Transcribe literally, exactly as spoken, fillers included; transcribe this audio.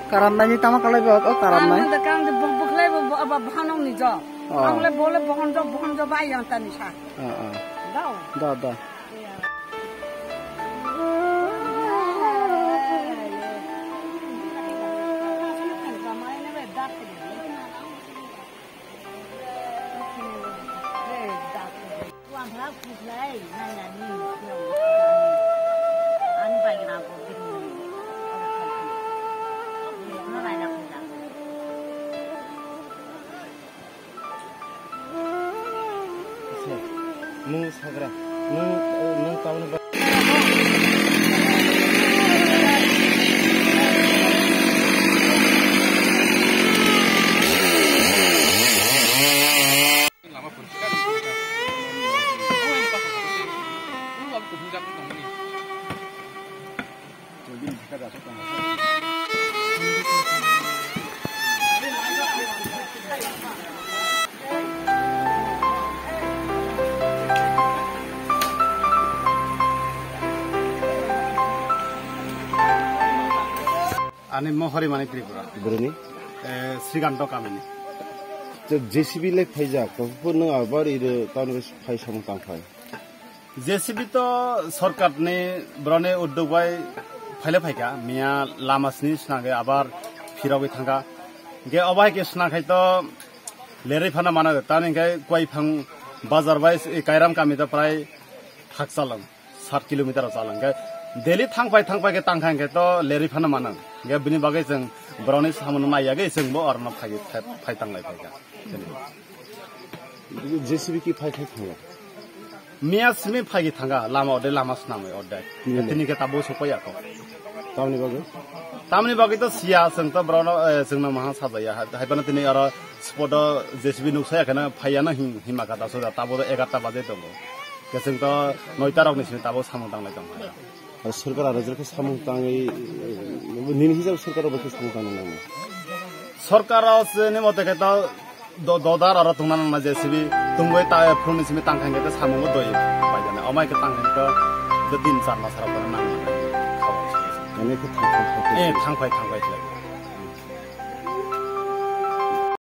Karam nai ni tamo kalai bo, o karam nai. Ang da kang de bok bok lai bo, aba bhanong ni jo. Oh. Ang le bo le bohon jo, bohon jo bai yang tani sa. Ah, ah. Dao. Da, da. Nung sagra, nung, nung kauna ba- Ani mohori mani Tripura. Boroni? Eh, Srikanto kamini. J C B le phaijak, to phuru nung abar iro tamo phai samung tang phai. J C B to sorkar ni boroni uddog bai phaile phaika, miya lama sini swnangwi abar phirogwi thangkha. Hingke obo hai khe swnang khai to lerwi phano mano, tamni hingke Kuaiphang bazar bai Kairam kami to prai thak chalong, sat kilometer chalong. Hingke daily thang phai thang phai khe tang kha hingke to lerwi phano mano. Hingke bini bagwi chwng boroni samung nai yagwi chwng bo orono phai, phai, phai tang lai phaika. J C B ki phai khai thangya? Miya simi phaigi thanga, lama ode lama swnamwi ode. Nini? Tini khe tabo sopaiya kho. Tamni bagwi? Tamni bagwi to siya, chwng to borokno, eh, chwngno maha sajaya. Hai, hai phano tini aro spot o J C B nuksa ya kheno phaiya no him-, hima kha da soja, tabo to egarta baje tongo. Khe chwng to noita rokni simi tabo samung tanglai tongo. Aro sorkar aro jora khe samung tangwi, eh, nini hisab sorkar bai khe samung tangna nango? Sorkar o se ni mote khe to do-, dodar aro tongna nangna J C B tongwi ta, phuruni simi tang khankhe ta samungo doi paijana. Omai khe tang khankhe ta din char mas rok nang. Mane khe thang thang thang. Eh, thang phai, thang phai khlai.